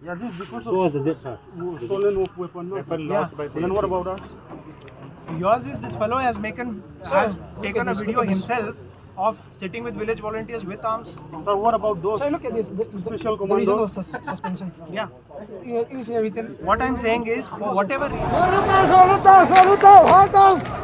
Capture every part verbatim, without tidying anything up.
Yeah, this because of stolen weapon, no? Weapon lost by the... Then what about us? Yours is, this fellow has making, has taken a video himself of sitting with village volunteers with arms. Sir, what about those... Sir, look at this. The, the, special commandos? The reason of sus-, suspension. Yeah. You, you see everything. What I'm saying is, for whatever reason... Saluta, saluta, saluta, saluta.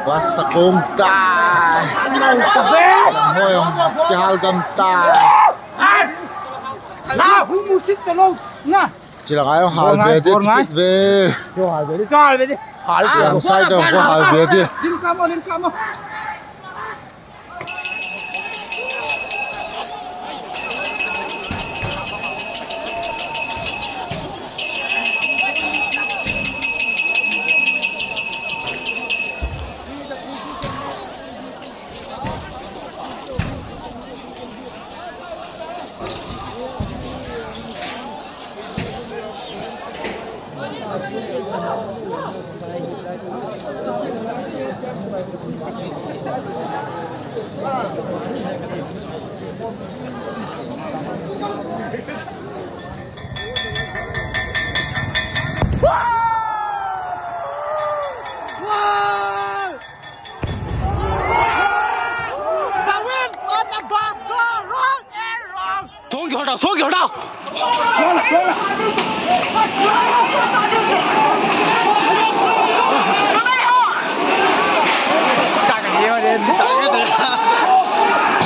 Bas sa kong tai. Lam hoi ong kihal gam tai. Na, humusit ka lo. Na. Chila ngai hal be di, bol ngai, tikit ve. Cho hal be di, cho hal be di. Hal be. Lam sai dong ko hal be di. Lim kamo, lim kamo. Song ki hota, song ki hota.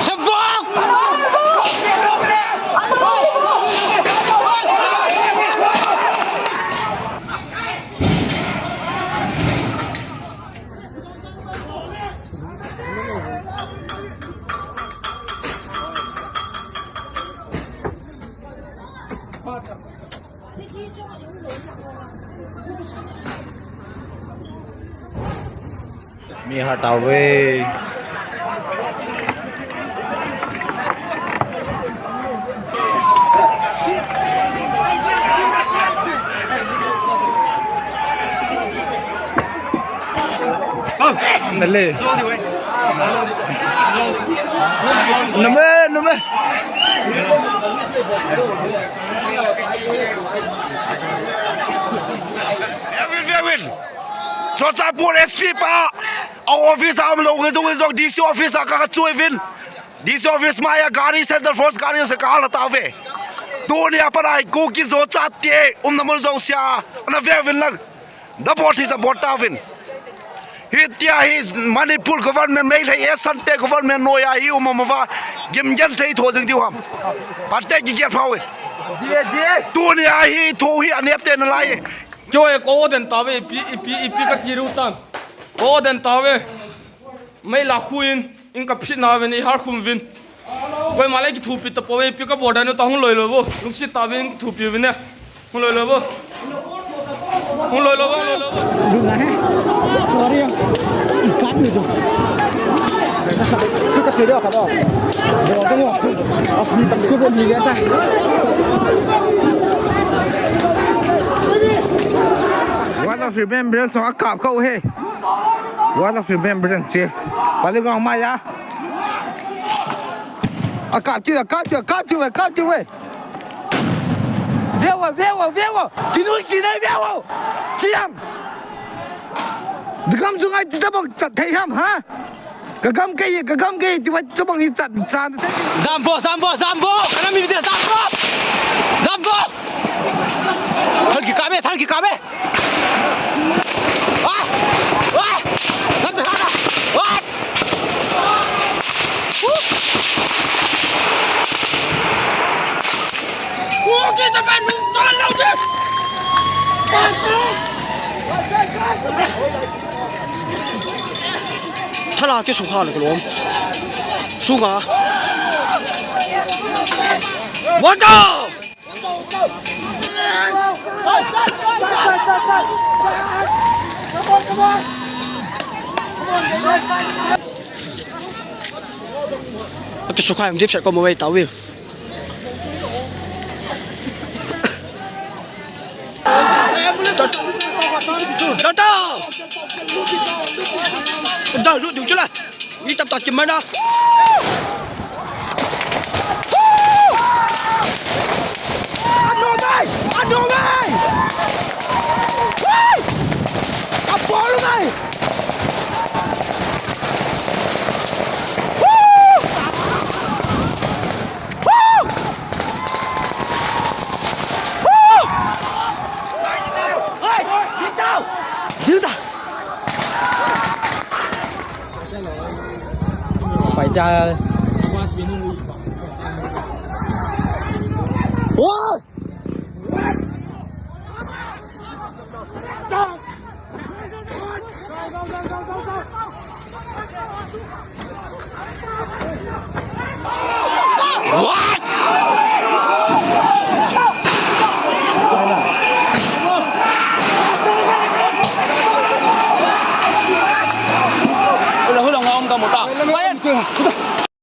Shabak! Mi hatauve. Nale. Nume, nume. Vevin, vevin. Churachandpur S P pa. A office a um lou, nge jong, nge jong D C office a ka, ka chu uvin. D C office maiya gari, Central Force gari se ka la tauve. Tunia pat a Kuki Zo chate umna mun jouse a ana veuvin lang. Na bol thei sa bol tauvin. Hitia hi Manipur government, Meitei e sante government noiya hi um um uva. Gim genthei tho jing diu ham. Pate ki gel pha uve. Tunia hi thu hi anep te nalai. Cho e ko den tauve, ipi, ipi, ipi ka ti ru tan. Ko den tauve. Mei la khu in, in ka phit na ven, i har khum vin. Koima le kithupi tapouve, ipi ka bol dan u ta hung loi loi vo. Lungset tah in kithupi uvin e. Hung loi loi vo. Hung loi loi vo, hung loi loi vo. Dun na he. Tua ri a. I kat ni jo. Ka se dia ka ba. Bo dong. Asmi tak se bo ni ya ta. Wall of Remembrance a kap ka u he. Wall of Remembrance che. Playground maiya. A kap kit, a kap kit, a kap kit uve, kap kit uve. Ve uvo, ve uvo, ve uvo. Kinui kinai ve uvo. Chiam. Dgam jungai ti tabang chat thei ham, ha? Ka gam kei, ka gam kei, ti va tabang hi chat, chan thei. Zambo, zambo, zambo. Kana mi de zambo. Zambo. Thal ki kap e, thal ki kap e. Thala ke sukha le kolom. Sunga. Water! Atu sukha em dip set ko mo wei ta wi. Ta Dada! Dada, lut ding chula. Ni tap tap kimana. Anu mai! Anu mai! Wai! Apollo mai! Woo! Woo! Woo! Hey! Get down! Get down! Phải cha. Ôi! What? Hula, hula, ngawm ka mu ta. Bayan.